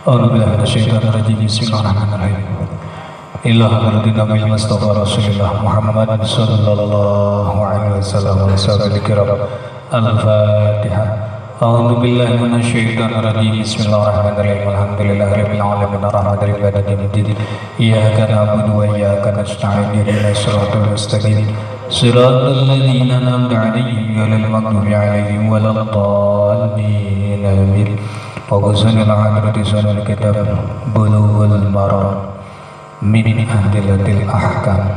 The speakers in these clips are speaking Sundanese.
A'udzubillahi minasyaitonirrajim. Bismillahirrahmanirrahim. Ila hadratin Nabi Mustafa Rasulullah Muhammad sallallahu alaihi wasallam wa sahabatil kiram. Al-Fatihah. A'udzu billahi minasyaitonir rajim. Bismillahirrahmanirrahim. Alhamdulillahirabbil alamin arrahmanir rahim maliki yaumiddin. Iyyaka na'budu wa iyyaka nasta'in. Ihdinas siratal mustaqim. Siratal ladzina an'amta 'alaihim ghairil maghdubi 'alaihim waladdallin. Amin. Wa ghusnul hadrati sunnah kitab Bulughul Maram min Adillatil Ahkam.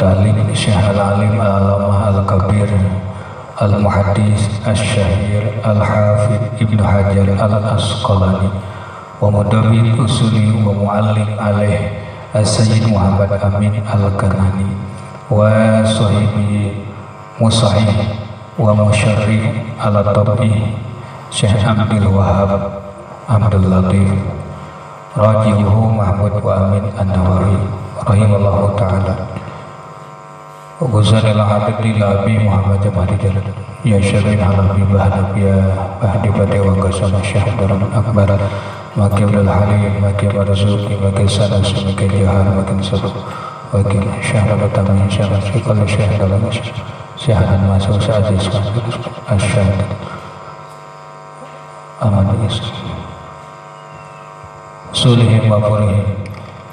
Talim Syekh Al-Alim Al-Alamah Al-Kabir Al-Muhaddis Asy-Syahir Al-Hafidh Ibnu Hajar Al-Asqalani wa mudawwin usuli wa muallim alaih As-Sayyid Muhammad Amin Al-Kanani wa sahibi musahih wa musyarrif ala tabi Syekh Abdul Wahab Abdul Latif Rajihu Mahmud wa Amin An-Nawawi rahimallahu ta'ala. Ghuzanil Habib Abi Muhammad Jamali Jalal ya Syarif Halabi Bahnabiya Bahdi Badewa Gasama Syekh Darul Akbar Maki Abdul Halim Maki Marzuki Maki Sanas Maki Jahar Maki Sabu Maki Syekh Rabatami Syekh Syekh Syekh Dalam Syekh Dan Masuk Aziz Asyad Aman Yusuf Sulihim wa furihim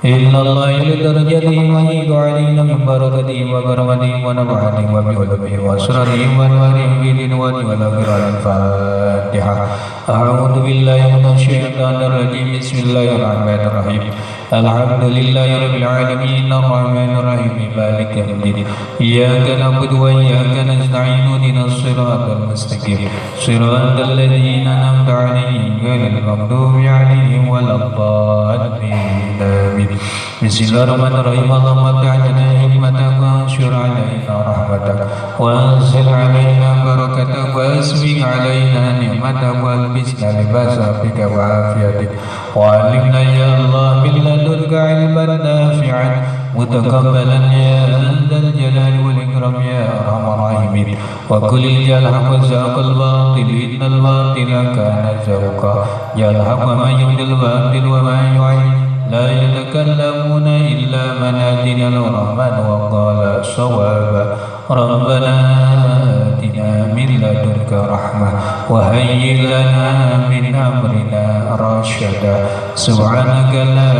illallah ila darajatihim wa yidu alaina min barakatihim wa karamatihim wa nabahatihim wa bi'ulumihim wa asrarihim wa anwarihim bi dinwani wa lakiral Fatihah. A'udzu billahi minasyaitonir rajim. Bismillahirrahmanirrahim. Alhamdulillahi rabbil alamin arrahmanir rahim maliki yaumiddin. Iyyaka na'budu wa iyyaka nasta'in ihdinas siratal mustaqim siratal ladzina an'amta 'alaihim ghairil maghdubi 'alaihim waladdallin. Amin. Bismillahirrahmanirrahim. Allahumma ta'alna hikmatak wa anshur 'alaina rahmatak wa anzil 'alaina barakatak wa asbigh 'alaina ni'matak wa albisna libasa bika wa afiyatik wa 'allimna ya Allah min ladunka 'ilman nafi'an mutaqabbalan ya dzal jalali wal ikram ya arhamar rahimin. Wa qul jal haqq wa zaqal batil innal batila kana zahuqa jal haqq wa man yudil batil wa man yu'id la yatakallamuna illa man adina ar-rahman wa qala sawaba. Rabbana atina min ladunka rahmah wa hayyi lana min amrina rasyada. Subhanaka la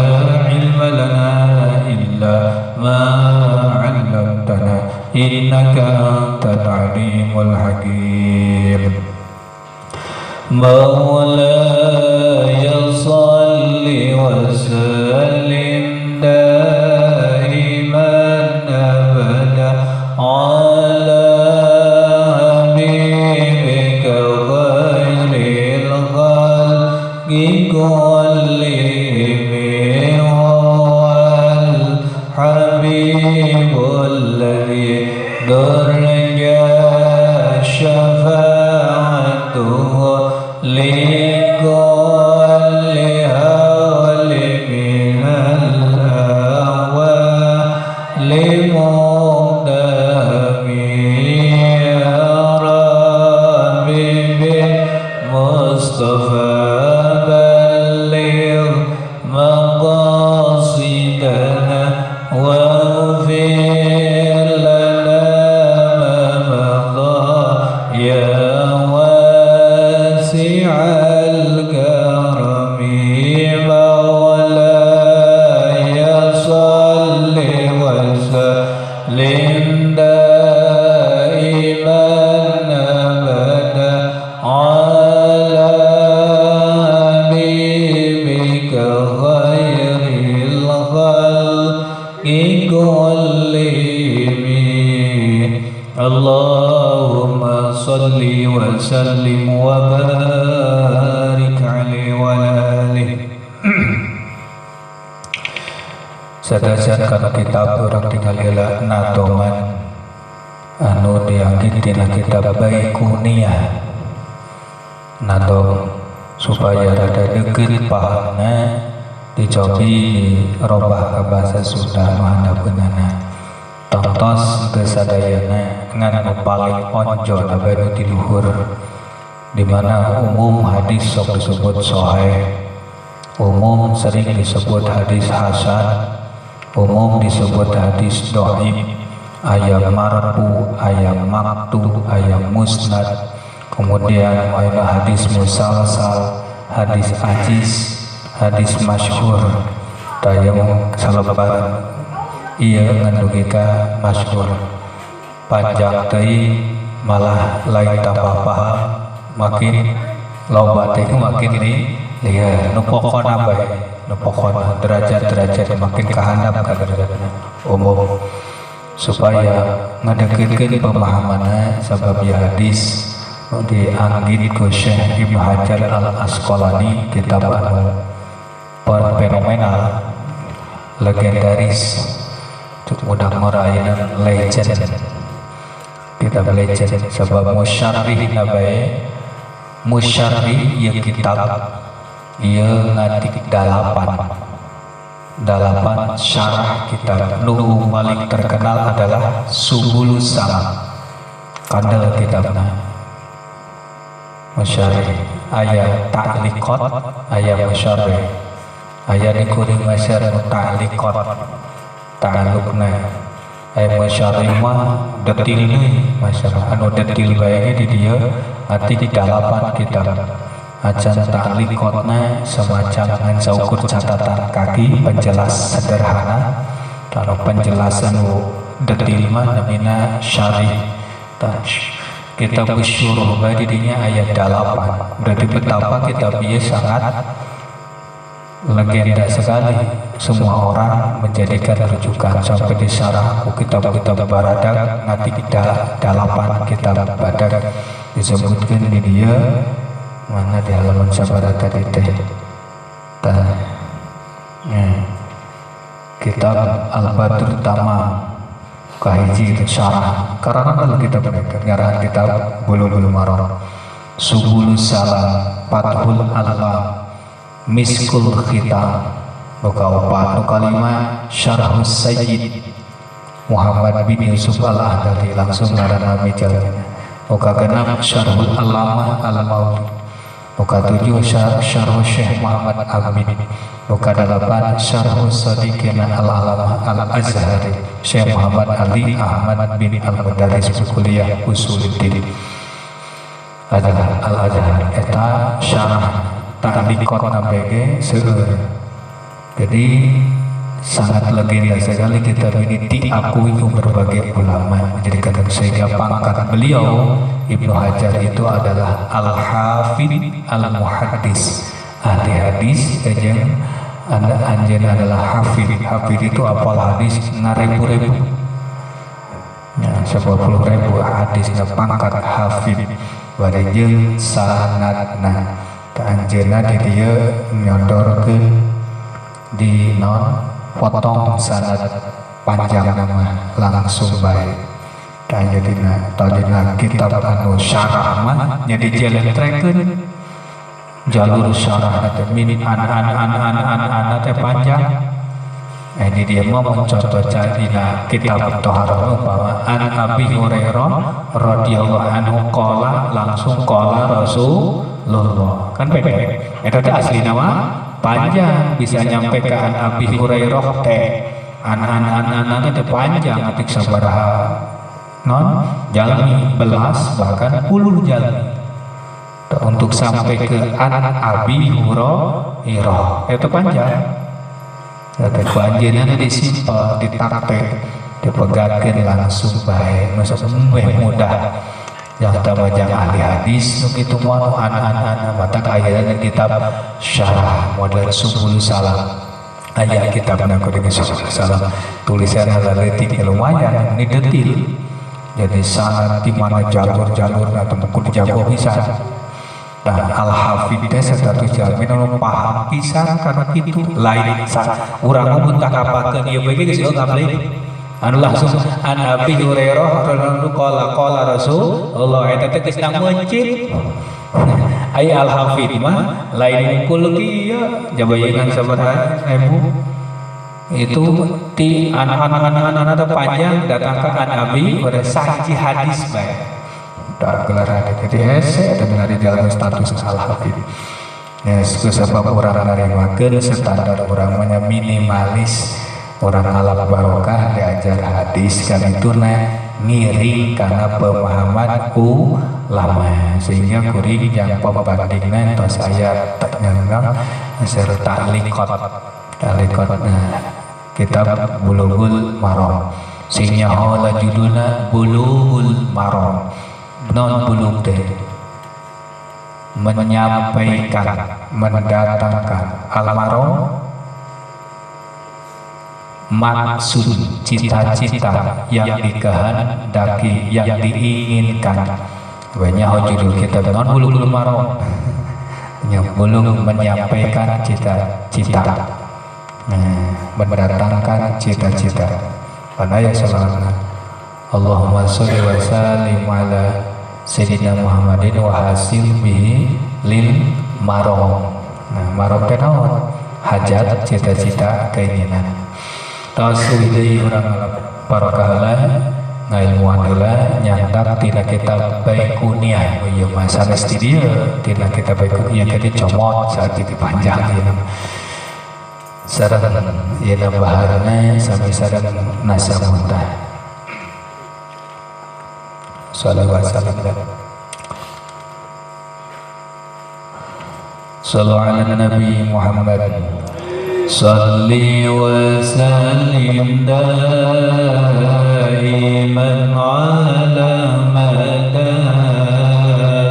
ilma lana illa ma 'allamtana innaka antal alimul hakim. Mawlaya salli wa sallim daiman abada ala habibika khairil khalqi kullihim huwal habibul ladzi durja syafa'atuhu likulli hawli minal ahwali muqdami ya Rabbi bil Mustafa balligh maqasidana waghfir lana ma madha ya al-karami. Mawlaya salli wa sallim daiman abada ala habibika khairil khalqi kullihim. Allahumma salli wa sallim wa barik alaihi wa alihi. Sadajan kana kitab urang tinggal heula nadoman anu dianggit tina kitab Baiquniyah. Nadom supaya rada deukeut pahamna dicobi dirobah ka bahasa Sunda nu handapeunana. Tontos geus sadayana ngan nu paling onjo na bae nu ti luhur. Di mana umum hadis sok disebut sahih, umum sering disebut hadis hasan, umum disebut hadis dhaif, aya marfu, aya maktu, aya musnad, kemudian aya hadis musalsal, hadis ajiz, hadis masyhur. Tayang salebar ieu ngan dugi ka masyhur. Panjang teuing malah lain tambah paham, makin loba teh makin lieur. Nu pokona bae, nu pokona derajat-derajat makin kahandap ka derajatna umum supaya ngadeukeukeun pemahamanna sabab ieu hadis nu dianggit ku Syekh Ibnu Hajar Al Asqalani kitab anu fenomenal, legendaris, cuk mudah ngora ayeuna legend, kitab legend sebab musyarrih bae, musyarrih ieu kitab ieu ngatik dalapan syarah kitab. Nu paling terkenal adalah Subulus Salam, kandel kitabna musyarrih. Aya ta'liqat, aya musyarrih, aya dikuring masyarih ta'liqat ta'alluqna. Aya musyarrih mah detil deui, masyarih anu detil bae di dieu ngatik dalapan kitab. Acan ta'liqatna semacam ngan saukur catatan kaki, penjelas sederhana. Kalau penjelasan detil mah namina syarih. Kitab syuruh bae di dinya aya 8. Berarti betapa kitab ieu sangat legenda sekali, semua orang menjadikan rujukan sampai di syarah kitab-kitab baradak ngatik 8 kitab badak disebutkan di dia mana di halaman sabaraha tadi teh. Tah kitab Al-Badr Tamam kahiji itu syarah karena kalau kitab mereka ngarahan kitab Bulughul Maram, Subulus Salam, Fathul Alam, Miskul Khitam, nu kaopat, nu kalima Syarhus Sayyid Muhammad bin Yusuf Al-Ahdali langsung ngaranna mijalna. Nu kagenep Syarhul Allamah Al-Mauli, nu katujuh Syarhus Syekh Muhammad Amin, nu kadalapan Syarhus Sadiqina Al-Allamah Al-Azhari Syekh Muhammad Ali Ahmad bin Al-Mudarris Kuliah Usuluddin adalah Al-Azhar. Eta syarah ta'liqat nabege seueur. Jadi sangat legenda sekali kitab ini, diakui berbagai ulama menjadikan sehingga pangkat beliau Ibnu Hajar itu adalah Al-Hafidh Al-Muhaddis, ahli hadis jeung anjeun adalah hafid. Hafid itu apal hadis ngarebu-rebu ya, 10.000 hadis na pangkat hafid bari jeung sanadna. Ka anjeunna di dieu nyodorkeun di non potong sanad panjang nama langsung bae. Ka anjeunna tadina kitab anu syarah mah nya dijelentrekeun jalur syarah teh min an an an an an an teh panjang. Ini dia mau mencontoh dina kitab Toharah umpama an Abi Hurairah radhiyallahu anhu qala langsung qala Rasulullah kan pendek. Eta teh asli nama panjang bisa nyampe ke an Abi Hurairah teh an an an an teh panjang atik sabaraha non jalmi belas bahkan puluh jalmi untuk sampai ke an Abi Hurairah itu panjang. Tapi ku anjeunna disimpel, ditaktek, dipegatkeun langsung bae, masuk meh mudah. Yang tambah jang ahli hadis nu kitu mah nu an an an matak aya kitab syarah model Subulus Salam. Aya kitabna kuring Subulus Salam. Tulisanna leutik lumayan, ini detil. Jadi sanad di mana jalur-jalur atau kudu jago pisan. Nah, Al-Hafidh teh status jalmi nu paham pisan kana kitu lain urang mah mun takapakeun ieu bae geus ngableh anu langsung an Abi Hurairah radhiyallahu qala qala Rasulullah eta teh geus nang meuncit. Ai Al-Hafidh mah lain mungkul kieu jabayeungan sabaraha ribu itu ti an an an an an panjang datang ke an Abi Hurairah sahiji hadis bae. Da gelar hadis jadi hese eta dina dalam status al-hafid. Ya, sebab urang narimakeun standar urang mah minimalis urang ngalap barokah diajar hadis kan itu na ngiring karena pemahaman ulama sehingga kuring yang pembandingna tos aya nyengang serta likot talikot nah, kitab Bulughul Maram sing nyaho judulna Bulughul Maram non bulugh teh menyampaikan mendatangkan al-maram maksud cita-cita yang dikehendaki yang diinginkan. Banyak judul kitab non Bulughul Maram bulugh menyampaikan cita-cita, nah, mendatangkan cita-cita. Panaya salawatna Allahumma sholli wa sallim ala Sayyidina Muhammadin wa hasil bihi lil marom. Nah, marom teh naon? Hajat, cita-cita, keinginan. Tos deui urang barokah heula ngailmuan heula nyandak tina kitab Baiquniyah. Oh ieu mah sanes di dieu tina kitab Baiquniyah teh dicomot saat itu panjang ieu mah. Sareng ieu baharna sami sareng nasamuntah. Sallallahu alaihi wasallam. Sallu ala Nabi Muhammad. Salli wa sallim daiman ala mada.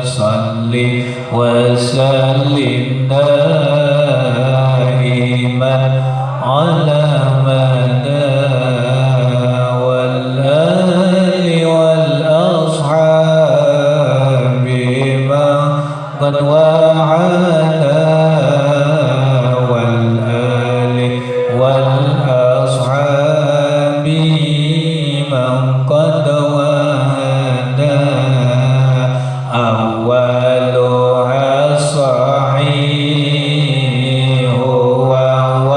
Salli wa sallim daiman ala mada. Wal ali wal ashabi ma qad wa'ala wal ali wal ashabi man qad wa'ada. Awwaluha sahihu wa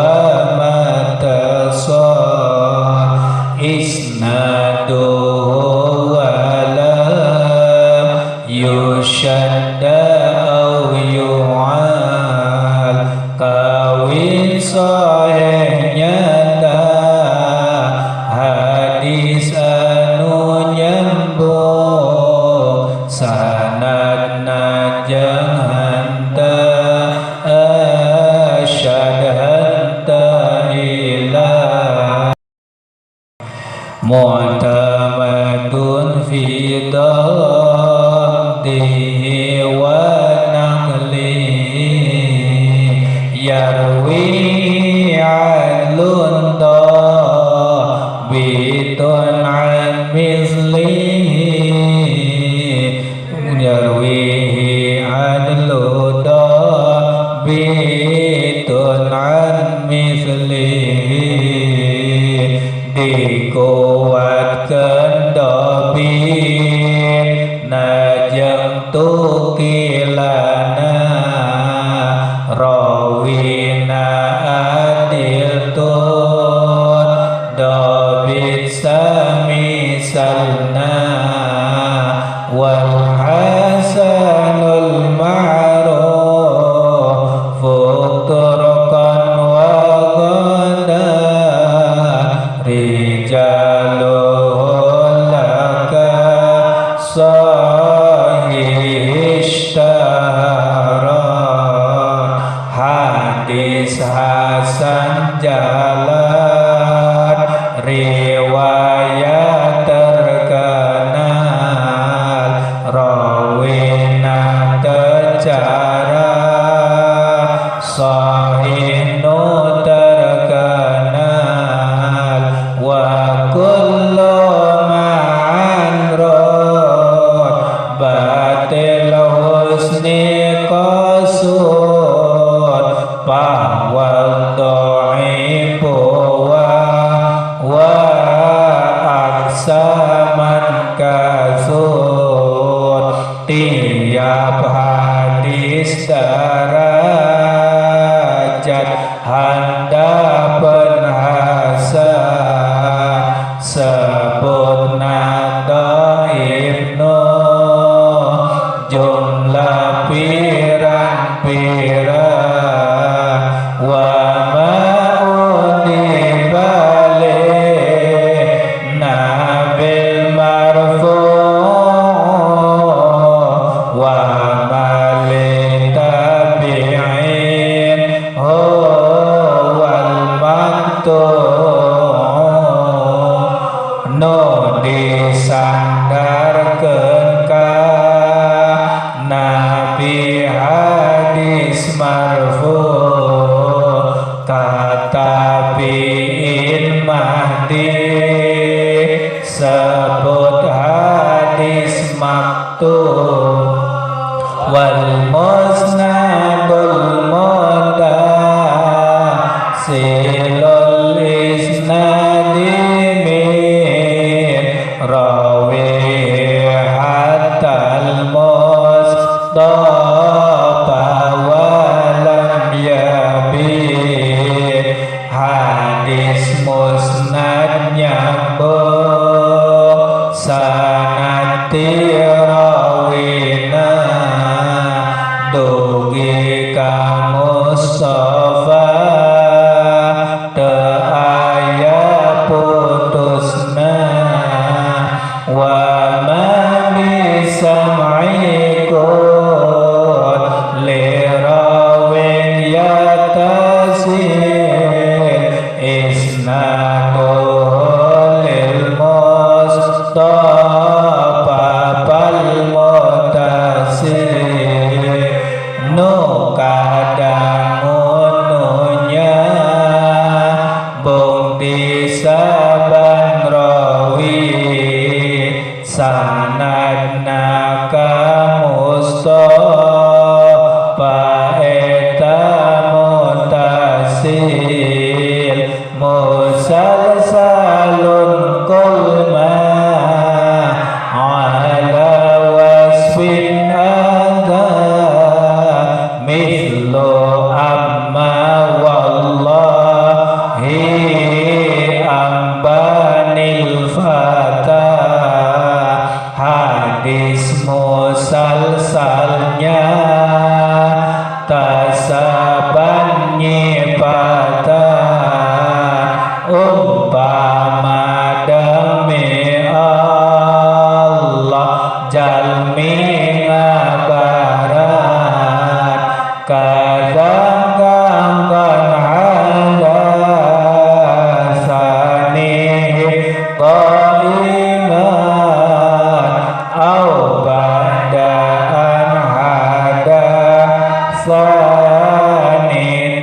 ma tasah isnaduhu wa lam yushadda aw yu'al kawin sahih nyata hadis anu nyambung sanadna jangan ta asyadhanta ila mu'tamadun fi dhabtihi wa naqlihi yarwi 'adlun dhabitun 'an mithlihi yarwihi 'adlun dhabitun 'an mithlihi dikuatkeun dhabit najeng tukilana rawina adil tun dhabit sami salna wal hasanul ma'ruf turqan wa qada rijaluhu laka sahih ishtahara hadis Wa ma udiba nabil marfu wa ma li tabi'in huwal maktu nu disandarkeun ka Nabi hadis marfu katabiin mahdi sebut hadis maktu wal musnadul mutasilul isnadi min rawi hatta al mustafa wa lam yabi hadis musnad nyambung sanad rawina dugi ka Mustafa teu aya putusna wa ma bisam'ikum lirawin yatasil isnaduhu lil mustafa fal mutasil nu kadang ngononya bukti saban rawi sanadna ka Mustafa eta mutasil musalsalun kulma ala wasfin adha mithlu amma wallahi ambanil fata hadis musalsalnya tasaban nyipata umpama demi Allah jalmi ngabaran kadang kangkon hadasani qaiman au ba'daan hadasani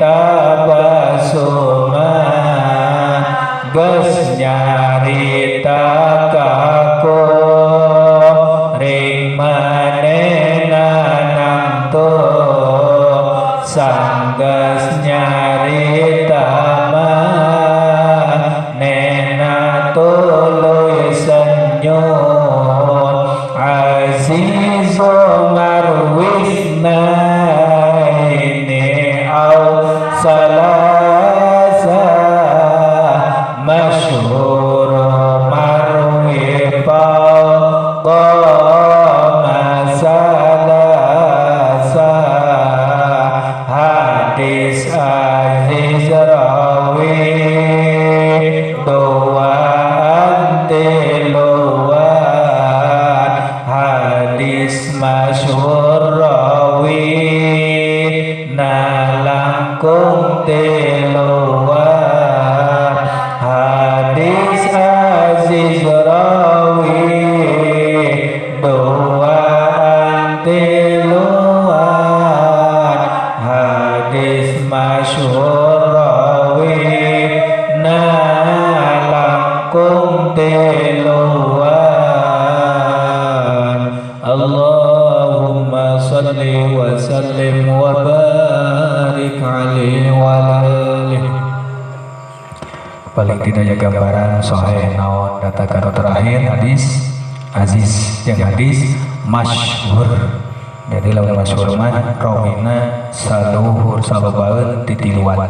tabasuman geus nyarita ka ring manehna nangtu sanggeus nyarita manehna tuluy senyum azizu marwisna ini au salasa masyhur marwi faqama salasa hadis aziz rawi duaan tiluan hadis masyhur rawi nalangkung tiluan hadis aziz rawi duaan tiluan hadis masyhur rawi nalangkung tiluan. Allahumma salli wa sallim wa barik alaihi wa alihi. Paling tidak ya gambaran sahih naon data karo terakhir hadis aziz yang hadis masyhur. Jadi lamun masyhur mah rawina saluhur salobaeun titiluan.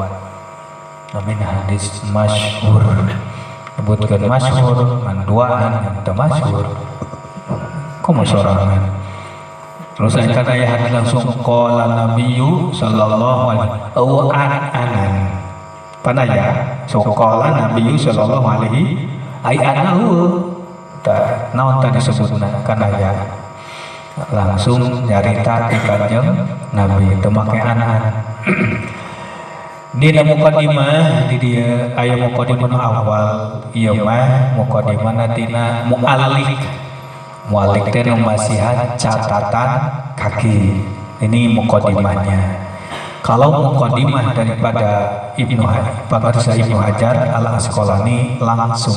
Namina hadis masyhur. Sebutkeun masyhur ngan duaan ngan teu masyhur. Komo sorangan. Terus kan aya hadis langsung qala nabiyyu sallallahu alaihi wa an-anan. Panaya so qala nabiyyu sallallahu alaihi ai anahu ta naon tadi disebutna kan aya langsung nyarita ti Kanjeng Nabi teu make an-an. Dina mukadimah di dieu aya mukadimah awal ieu mah mukadimahna tina muallik. Muallik teh nu masihan catatan kaki. Ini mukadimahnya. Kalau mukadimah daripada Ibnu Pangarsa Ibnu Hajar Al Asqalani langsung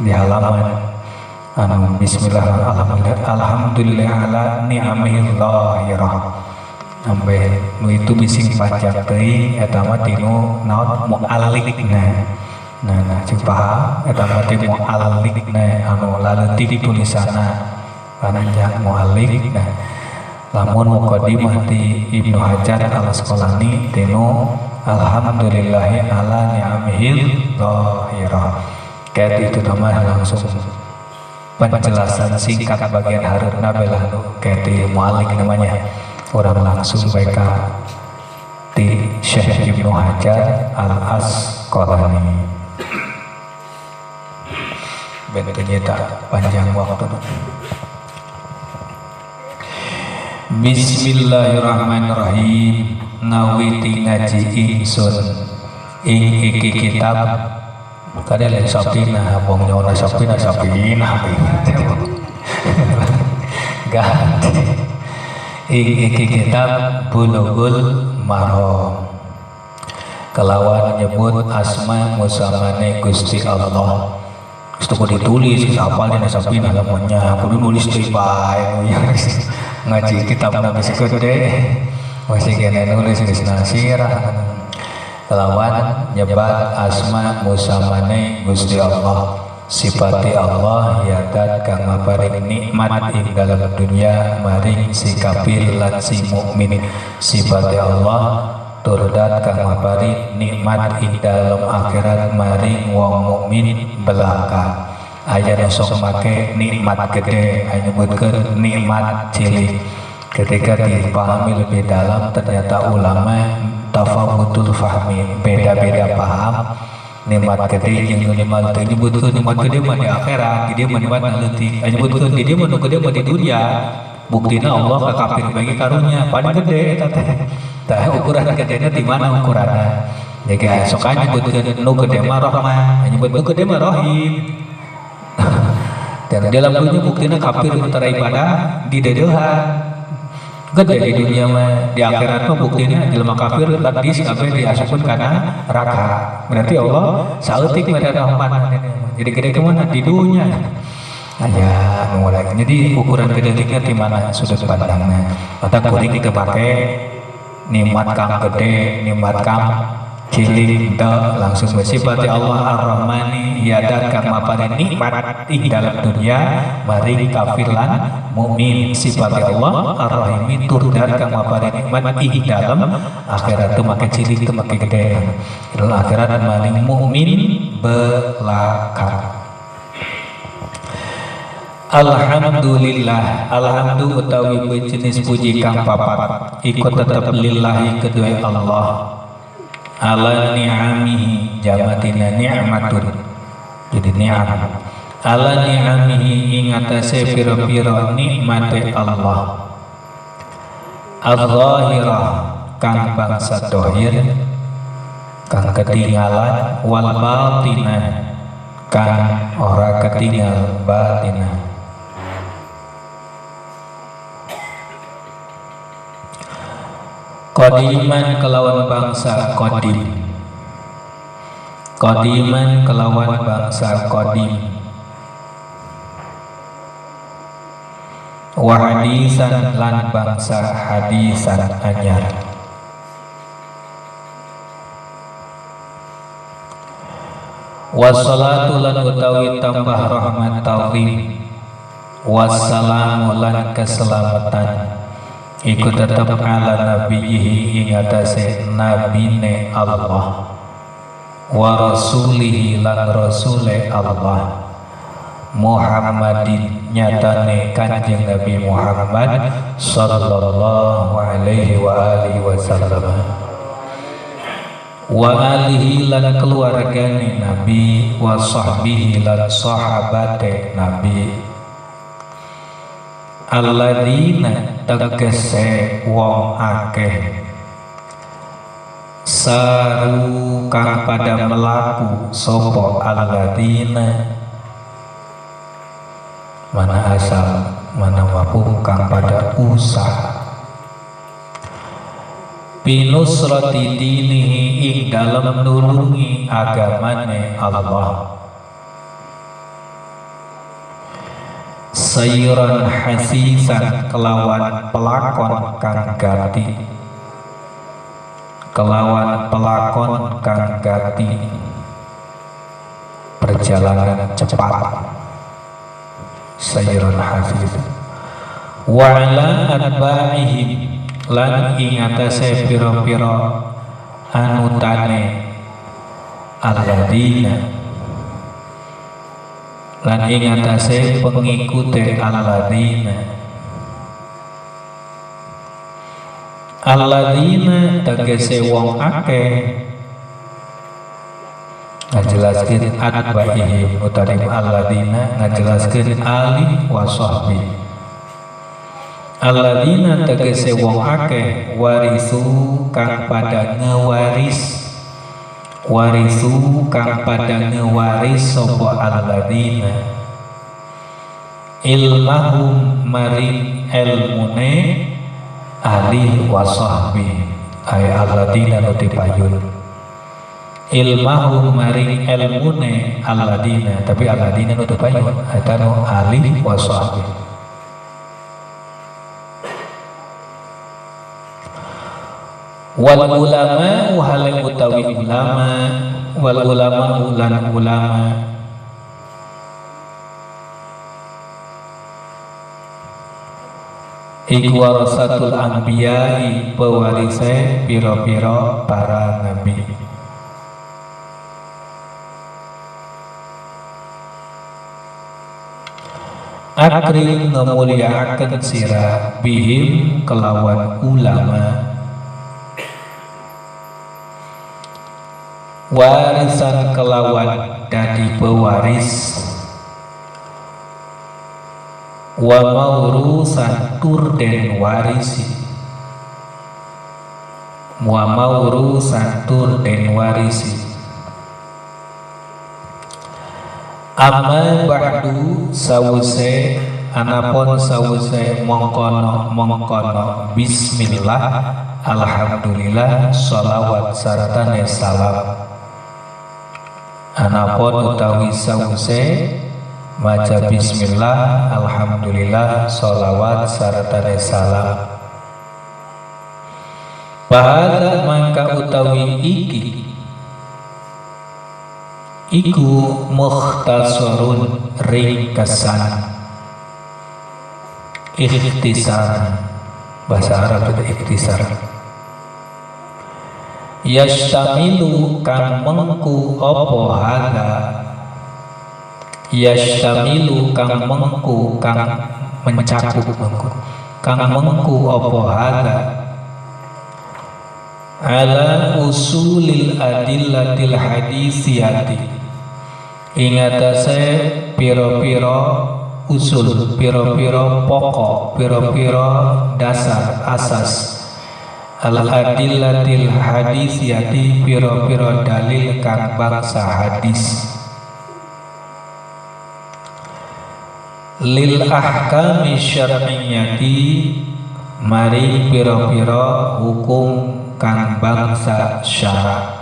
di halaman anu bismillah alhamdulillah ala ni'amihi zahirah. Sampai nu itu bising panjang teuing eta mah tinu naon muallikna. Nah cing paham eta mah teh muallikna anu laleutik tulisanna panjang muallikna. Lamun mukadimah ti Ibnu Hajar Al Asqalani tinu alhamdulillahi ala ni'amihi zahirah. Kayak itu nama langsung penjelasan singkat bagian hareupna belah nu kayak di muallik namanya. Orang langsung mereka di Syekh Ibnu Hajar Al Asqalani. Bentuknya tak panjang waktu. Bismillahirrahmanirrahim. Ngawiti ngaji ingsun ing iki kitab kade lain sapina bong nyona sapina sapina ganti ing iki kitab Bulughul Maram kelawan nyebut asma musamane Gusti Allah. Geus kudu ditulis geus hafal dina sapina lamunnya kudu nulis deui bae ngaji kitab geus gede masih kena nulis geus nasirah. Kelawan nyebat asma musamane Gusti Allah, sifati Allah ya dat kang maparing nikmat ing dalam dunia maring si kafir lan si mukmin. Sifati Allah tur dat kang maparing nikmat ing dalam akhirat maring wong mukmin belaka. Aya nu sok make nikmat gede, aya nyebutkeun nikmat cilik. Ketika dipahami lebih dalam ternyata ulama tafawutul fahmi, beda-beda paham. Nikmat gede jeung nu nikmat teu nyebutkeun nikmat gede mah di akhirat, di dieu mah nikmat leutik. Aya nyebutkeun di dieu mah nu gede mah di dunia. Buktina Allah ka kafir bagi karunya paling gede eta teh. Tah ukuran gedena di mana ukuranna? Jadi sok nyebutkeun nu gede mah rahmah, nyebut nu gede mah rahim. Dan dalam dunia buktina kafir antara ibadah didedeuhan. Gede di dunia mah, di akhirat mah buktina jelema kafir ladis kabeh diasupkeun kana neraka. Berarti Allah saeutik mere rahmat. Jadi gede ke mana? Di dunia. Aya mulai. Jadi ukuran gedetiknya di mana sudut pandangnya. Mata kuring teu pake nikmat kang gede, nikmat kang cilik teu langsung bersifat Allah Ar-Rahmani ya dat kang maparin nikmat ing dalam dunia maring kafir lan mukmin. Sifat Allah Ar-Rahimi tur dat kang maparin nikmat ing dalam akhirat teu make cilik teu make gede. Dalam akhirat maring mukmin belaka. Alhamdulillah, alhamdu utawi jenis puji kang papat iku tetep lillahi kedue Allah. Ala ni'amihi jamatina ni'matun, jadi ni'am. Ala ni'amihi ing atase pira-pira nikmate Allah. Az-zahirah kang bangsa dohir kang ketinggalan, wal batinah kang ora ketinggal batinah. Qadiman kelawan bangsa qadim, qadiman kelawan bangsa qadim, wa hadisan lan bangsa hadisan anyar. Wassalatu lan utawi tambah rahmat ta'zim, wassalamu lan keselamatan iku tetep ala nabiyihi ing atase nabine Allah, wa rasulihi lan rasule Allah, Muhammadin nyatane Kanjeng Nabi Muhammad sallallahu alaihi wa alihi wasallam wa alihi lan keluargane Nabi wa sahbihi lan sahabate Nabi alladzina tegese wong akeh saru kang pada melaku sapa alladzina mana asal mana mafhum kang pada usaha binusrati dinihi ing dalem nulungi agamane Allah sayran hasisan kelawan pelakon kang gati kelawan pelakon kang gati perjalanan cepat sayran hasisan wa ala atba'ihim lan ing atase pira-pira anutane alladzina lan ing atase pengikute alladzina alladzina tegese wong akeh ngajelaskeun atba'ihim utawi alladzina ngajelaskeun ali wa sahbi alladzina tegese wong akeh warisu kang pada ngewaris warisu kang pada ngewaris sapa alladzina ilmahum maring elmune ahli wa sahbi ay alladzina nuti payun ilmahum maring elmune alladzina tapi alladzina nuti payun eta nu ahli wa sahbi wal ulama hale utawi ulama wal ulama lan ulama iku warasatul anbiya'i pewarise pira-pira para nabi akrim ngemulyaaken sira bihim kelawan ulama warisan kelawan dadi pewaris wa maurusan tur den warisi wa maurusan tur den warisi amma ba'du sawuse anapun sawuse mongkono mongkono bismillah alhamdulillah sholawat sartane salam anapun utawi sawuse maca bismillah alhamdulillah sholawat sartane salam bahada mangka utawi iki iku mukhtasarun ringkesan ikhtisar bahasa Arab itu ikhtisar yashtamilu kang mengku apa hadza yashtamilu kang mengku kang mencakup mengku kang mengku apa hadza ala usulil adillatil hadisiyati ing atase pira-pira usul pira-pira pokok pira-pira dasar asas al adillatil hadisiyati pira-pira dalil kang bangsa hadis lil ahkami syar'iyyati mari pira-pira hukum kang bangsa syarak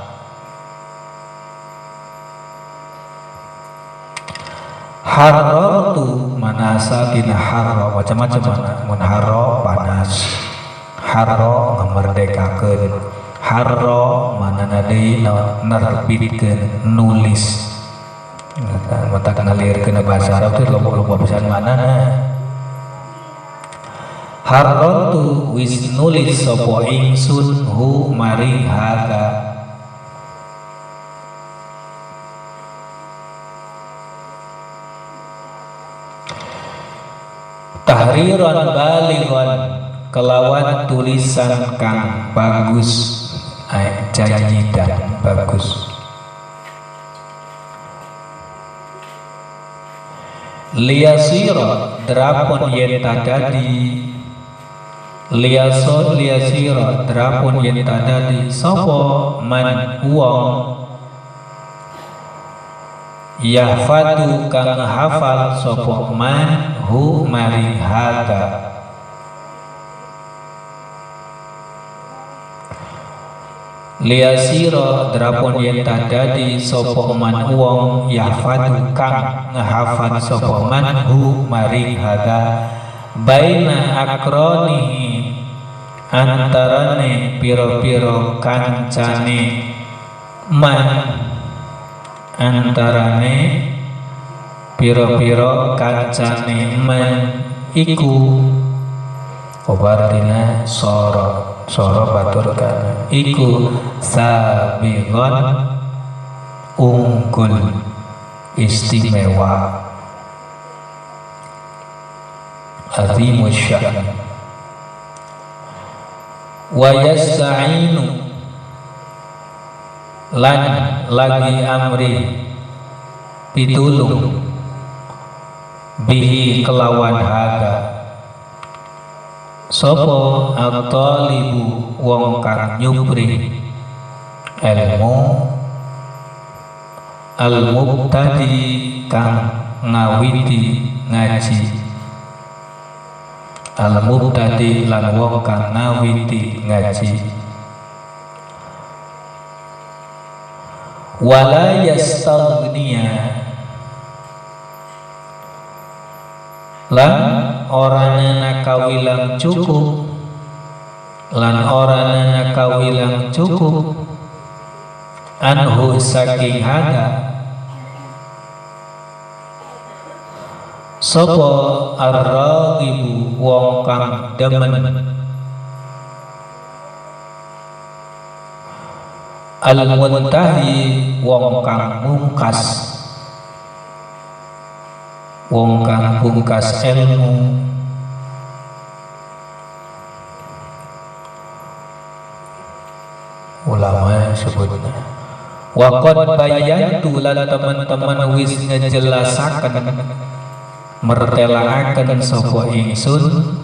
harartu manasa dina harra macam-macam mana mun harra panas harra ngamerdekakeun harra manana deui nerbitkeun nulis mata ngalirkeun bahasa Arab teh loba-loba pisan manana harratu wis nulis sapa ingsun hu maring hadza Tahriran balighan kelawan tulisan kang bagus, jayidan bagus. Liyasira drapon yen tadadi, liyaso liyasira drapon yen tadadi sapa man wong yahfadu kang hafal sapa man hu maring hada. Liyasira drapon yen tadadi sapa man wong yahfadu kang ngehafal sapa man hu maring hada baina akronihi antarane pira-pira kancane man, antarane pira-pira kancane man iku obartina soro soro batur kana iku sabiqon unggul istimewa azimus sya'n wa yasta'inu lan lagi amri pitulung bihi kelawan hada sapa at-talibu wong kang nyupri ilmu al-mubtadi kang ngawiti ngaji, al-mubtadi lan wong kang ngawiti ngaji. Wala yastaghniya lan ora nana kawilang cukup, lan ora nana kawilang cukup anhu saking hada sapa ar-raghibu wong kang demen al-muntahi wong kang mungkas, wong kang pungkas ilmu. Ulama sebutnya wa qad bayantu lan teman-teman wis ngejelasaken mertelaaken sapa ingsun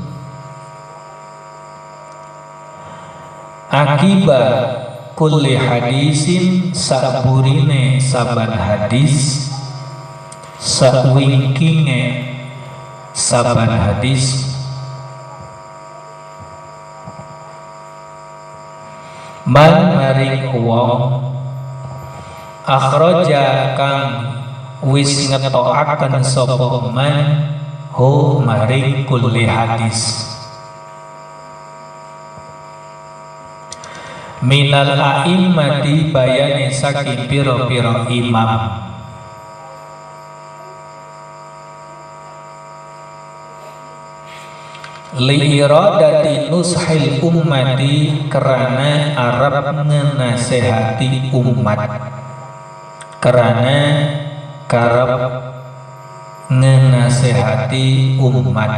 akibat kulli hadisin saburine saban hadis, sakwingkinge saban hadis. Man maring wong akhraja kang wis ngetokaken sapa man hu maring kulli hadis minal a'immati bayane saking pira-pira imam. Li iradati nushil ummati karena arab ngenasehati umat, karena karep ngenasehati umat.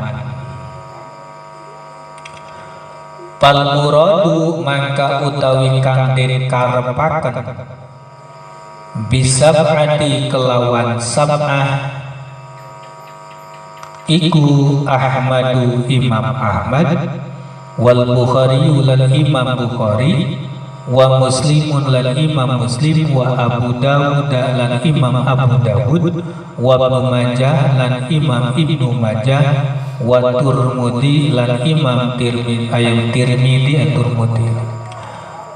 Fal muradu mangka utawi kang den karepaken bisab'ati kelawan sab'ah iku Ahmadu Imam Ahmad wal Bukhari lan Imam Bukhari wa Muslimun lan Imam Muslim wa Abu Dawud lan Imam Abu Dawud wa Ibnu Majah lan Imam Ibnu Majah wa Turmudi lan Imam Tirmidzi ayam Tirmidzi Turmudi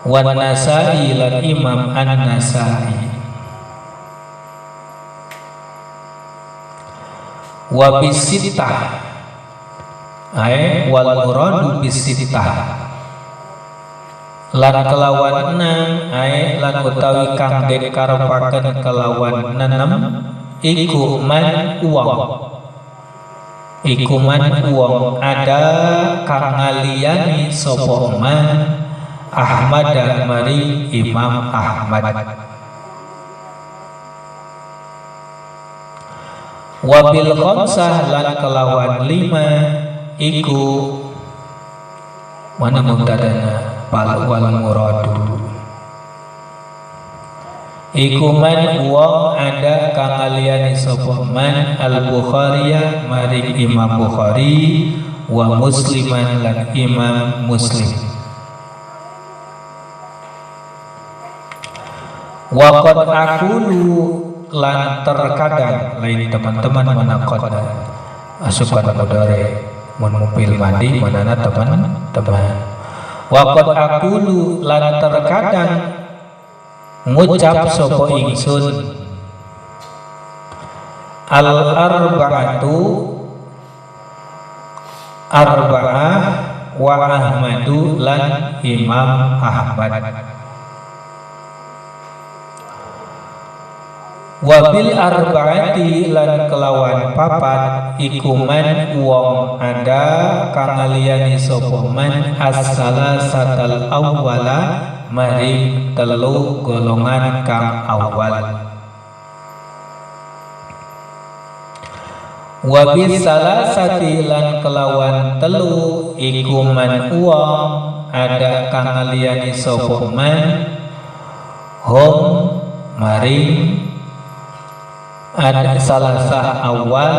wa Nasai lan Imam An-Nasai wa bisittah wal muradu bisittah lan kelawan enam lan utawi kang den karepaken kelawan nenem iku man wong, iku man wong ada kang ngaliyani sapa man Ahmad maring Imam Ahmad. Wabil khamsah lan kelawan lima iku mana mubtadana pal wal muradu iku man wong ada kang aliyane sapa man al Bukhariya maring Imam Bukhari wa Musliman lan Imam Muslim. Wa qad aqulu lan terkadang lain teman-teman manaqad asupan mudare mun mupil mandi manana teman-teman. Wa qad aqulu lan terkadang ngucap sapa ingsun al arba'atu arba'ah wa Ahmadu lan Imam Ahmad. Wabil arba'ati lan kelawan papat iku man wong ada kang liyane sapa man as-salasatal awwala maring telu golongan kang awal. Wabil salasati lan kelawan telu iku man wong ada kang liyane sapa man hum maring ada salasah awal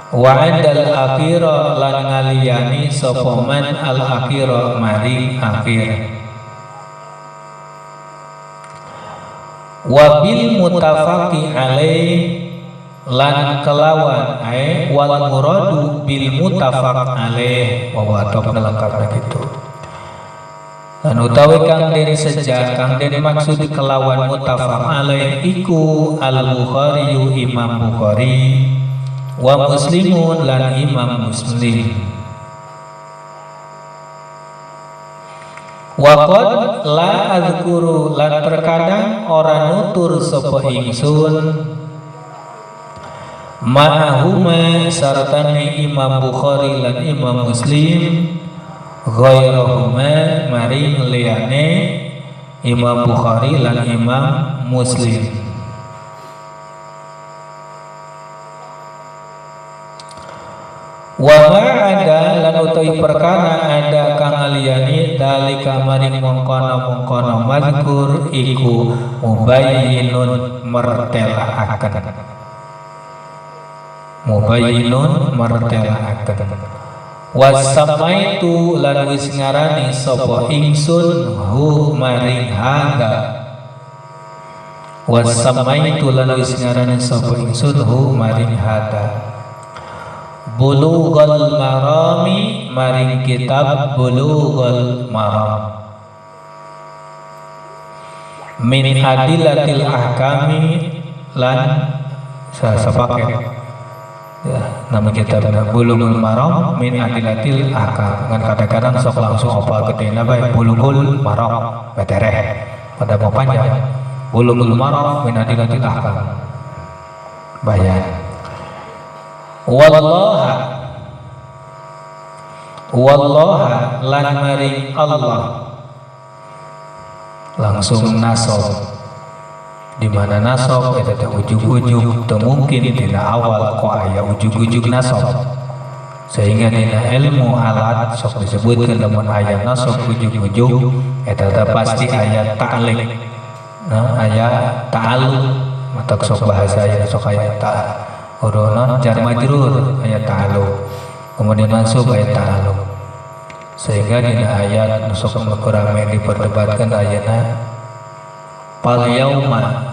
wa andal akhira lan ngaliyani sapa man al akhira maring akhir. Wa bil muttafaqi alaih lan kelawan ae wal muradu bil muttafaq alaih wa wa atop lengkapna kitu. Lan utawi kang den sejak kang den maksud kelawan muttafaq alaih iku al Bukhari Imam Bukhari wa Muslimun lan Imam Muslim. Wa qad la azkuru lan terkadang ora nutur sapa ingsun ma'ahuma sartane Imam Bukhari lan Imam Muslim ghairahuma maring liyane Imam Bukhari lan Imam Muslim. Wa ma ada lan utawi perkara ada kang liyane dalika maring mongkono-mongkono mazkur iku mubayyinun mertelaaken. Mubayyinun mertelaaken. Wasamaitu lan wis ngarani sapa ingsun hu maring hadza. Wasamaitu lan wis ngarani sapa ingsun hu maring hadza. Bulughul Marami maring kitab Bulughul Maram min adillatil ahkami lan sapaket ya, nama kitabnya Bulughul Maram min adillatil ahkam. Ngan kadang-kadang sok langsung opal ketena bae Bulughul Maram betereh pada mau panjang Bulughul Maram min adillatil ahkam bayan. Wallaha wallaha lan maring Allah langsung nasab di mana nasab eta teh ujug-ujug teu mungkin dina awal kok aya ujug-ujug nasab sehingga dina ilmu alat sok disebutkeun lamun aya nasab ujug-ujug eta teh pasti aya ta'liq, nah aya ta'alluq matak sok bahasa aya sok aya ta urunan jar majrur ayat ta'alluq kemudian mansub ayat ta'alluq sehingga dina ayat nusuk kurang diperdebatkan ayatna pal yauma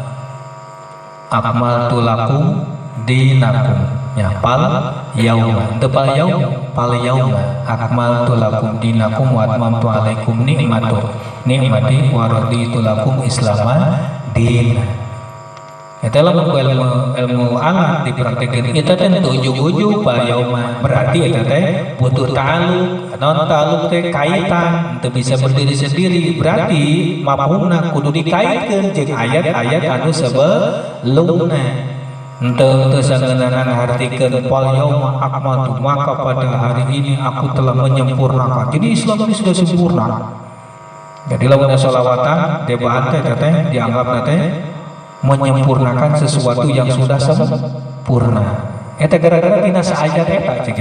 akmaltu lakum dinakum ya pal yauma teu pal yaum pal yauma akmaltu lakum dinakum wa atmamtu alaikum nikmatu nikmati wa raditu lakum islama dina. Eta lamun ku ilmu alat dipraktekeun eta teh teu ujug-ujug pal yauma berarti eta teh butuh ta'alluq non ta'alluq teh kaitan teu bisa berdiri sendiri berarti mafhumna kudu dikaitkeun jeung ayat-ayat anu sebelumna. Henteu teu sangeunana ngahartikeun pal yauma akmaltu maka pada hari ini aku telah menyempurnakan. Jadi Islam ini sudah sempurna. Jadi lamun sholawatan debaan teh teh dianggapna teh Menyempurnakan sesuatu yang sudah sempurna. Eta gara-gara tina saayat eta cek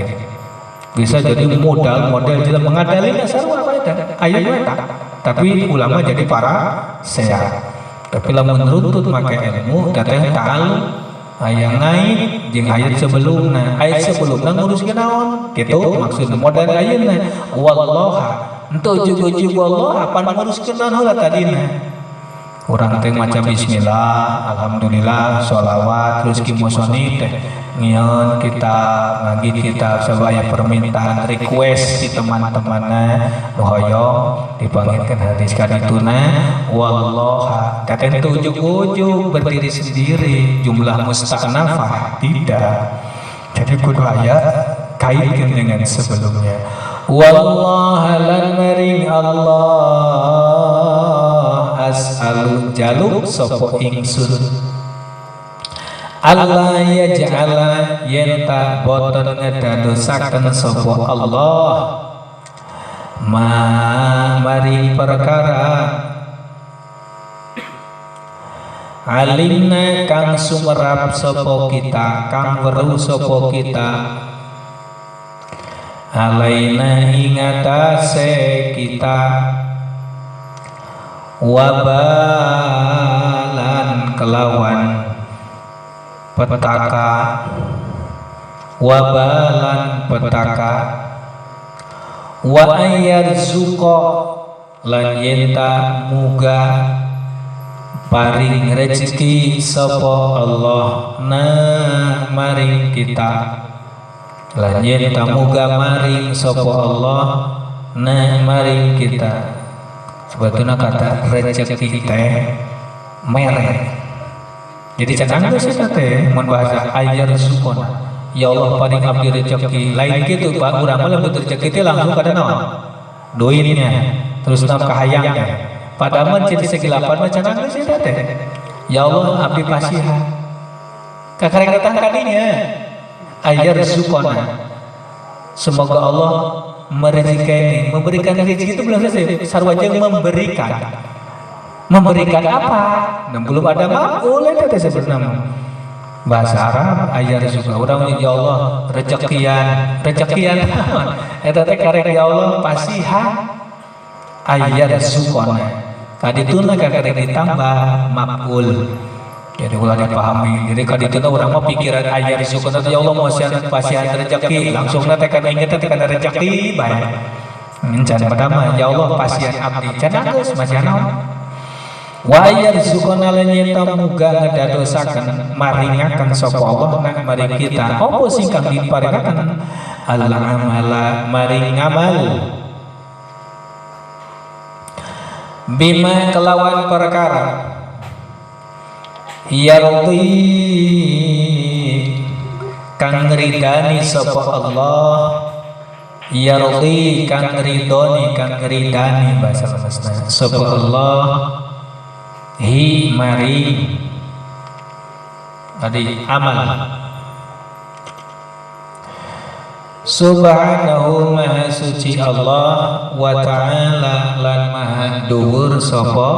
bisa jadi modal model jelema mengadalina sarua apa eta ayat eta, tapi ulama jadi para sehat. Tapi lamun runtut make ilmu teteh ta'alluq aya ngait jeung ayat sebelumna, ayat sebelumna nguruskeun naon kitu maksudna. Modal ayeuna wallaha henteu ujug-ujug wallah pan nguruskeun naon heula tadina. Urang teh maca bismillah, alhamdulillah, sholawat, terus ki musonif teh ngieun kitab, ngagit kitab, sabaya permintaan request di teman-temanna nu hoyong dipanggilkeun hadis kadituna wallaha teteh teu ujug-ujug berdiri sendiri jumlah musta'nafah tidak. Jadi kudu aya kaitkeun dengan sebelumnya. Wallaha lan maring Allah as'alu jaluk sapa ingsun Allah yaj'ala yen ta boten ngedadosaken sapa Allah ma maring perkara alimna kang sumerap sapa kita, kang weruh sapa kita, alaina ing atase kita, wabalan kelawan petaka, wabalan petaka, wa ayyarzuqa lan yenta muga paring rezeki sapa Allah na maring kita, lan yenta muga maring sapa Allah na maring kita. Sebetulnya kata rezeki teh mere. Jadi cenang geus eta teh mun bahasa ayar sukona. Ya Allah paring abdi rezeki. Lain kitu Pak, urang mah lamun rezeki teh langsung kada naon? Duitnya, terus nam kahayang teh. Padahal mah ciri segilapan mah cenang geus eta teh. Ya Allah abdi pasihan. Kakarek datang kadinya. Ayar sukona. Semoga Allah merezeki, memberikan rezeki itu belum selesai. Sarua jeung memberikan. Memberikan apa? Nah, belum ada maf'ul eta teh sebenarnya. Bahasa Arab ayar juga urang ya Allah rezekian, rezekian. Eta teh karek ya Allah pasihan ayar sukona. Kadituna kakarek ditambah maf'ul. Jadi ulah dipahami. Jadi kadituna urang mah pikiran ayar sukona ya Allah mosian pasihan rezeki, langsung teh kana inget teh kana rezeki bae. Encan pertama ya Allah pasihan abdi. Can geus masihan naon? Wa yarzuqana lan nyata muga ngedadosaken maringaken sapa Allah nak maring kita apa sing kang diparingaken al amala maring ngamal bima kelawan perkara yardi kang ngridani sapa Allah, yardi kang ngridoni kang ngridani bahasa lemesna sapa Allah hi maring tadi amal. Subhanahu maha suci Allah wa ta'ala lan maha dhuwur sapa